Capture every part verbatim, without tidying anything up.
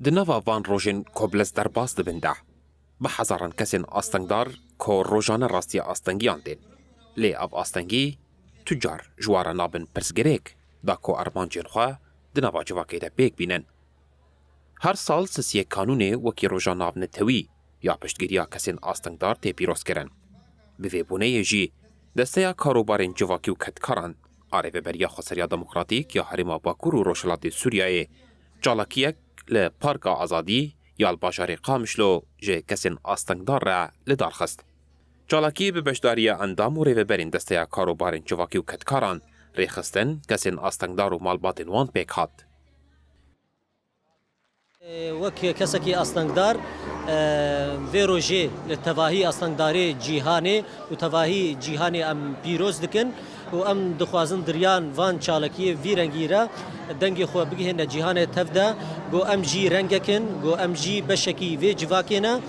Di nava van rojên ku bi lez derbas dibin de, bi hezaran kesên astengdar ku rojane rastiya astengiyan tên. Lê ev astengî tu car ji wan re nabin pirsgirêk, da ku armancên xwe di nava civakê de pêk bînin. Her sal sisiyê kanûnê wekî roja navnetewî ya piştgiriya kesên astengdar tê pîrozkirin. Bi vê bûneyê jî, Desteya Karobarên Civakî û Kedkaran a Rêveberiya Xweseriya Demokratîk ya Herêma Bakur û Rojhilatê Sûriyeyê çalakiyek li Parka Azadî ya li bajarê Qamişlo ji kesên astengdar re li dar xist. Çalakiyê bi beşdariya endam û rêveberên Desteya Karobarên Civakî û Kedkaran, rêxistin, kesên astengdar û malbatên wan pêk hat. Wek kesekî astengdar, e, vê rojê li tevahî astengdarê cîhanê û tevahî cîhanê em pîroz dikin û em dixwazin di riyan van çalakiyê vî rengî re dengê xwe bigihîne cîhanê tev de, ku em jî rengek in, ku em jî beşekî vê civakê ne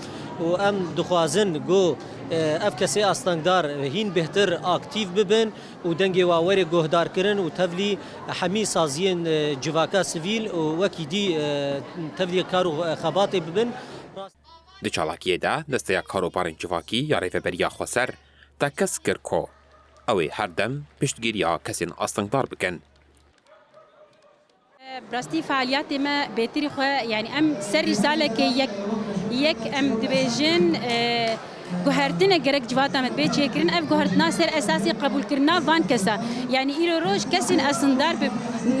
û em dixwazin ku, e, ev kesê astengdar hîn bêhtir aktîf bibin û dengê wa were guhdarkirin û tevlî hemî saziyên, e, civaka sivîl û wekî dî, e, tevlî kar û xebatê bibin. Di çalakiyê de Desteya Karobarên Civakî ya Rêveberiya Xweser tekez kir ku ew ê her dem piştgiriya kesên astengdar bikin. Bi rastî fealiyatê me bêtirî xwe, yanî em ser rîsaleke yek, yek em dibêjin, e, guhertine gerek civata me bê çêkirin. Ev guhertina ser esasê qebûlkirina van kesa. Yanî îro roj kesên estendar bi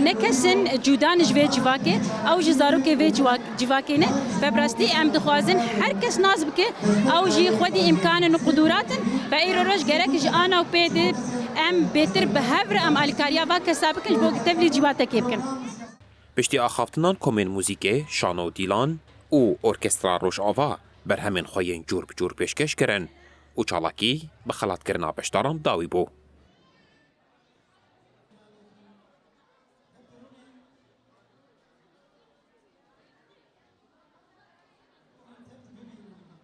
ne kesin cuda ne ji vê civakê, ew ji zarokê vê ciwa-, civakê ne. Ve bi rastî em dixwazin her kes nas bike, ew jî xwedî îmkanin û qudûratin. Ve îro roj gerek ji ana û pê de em bêtir bi hev re em alîkariya va kesa bikin, ji bo ku tevlî cîwatekê bikin. Piştî axaftinan komên muzîkê, şano dîlan û orkestra Rojava berhemên xwe yên cûr bi cûr pêşkêş kirin û çalakî bi xelatkirina beşdaran dawî bû.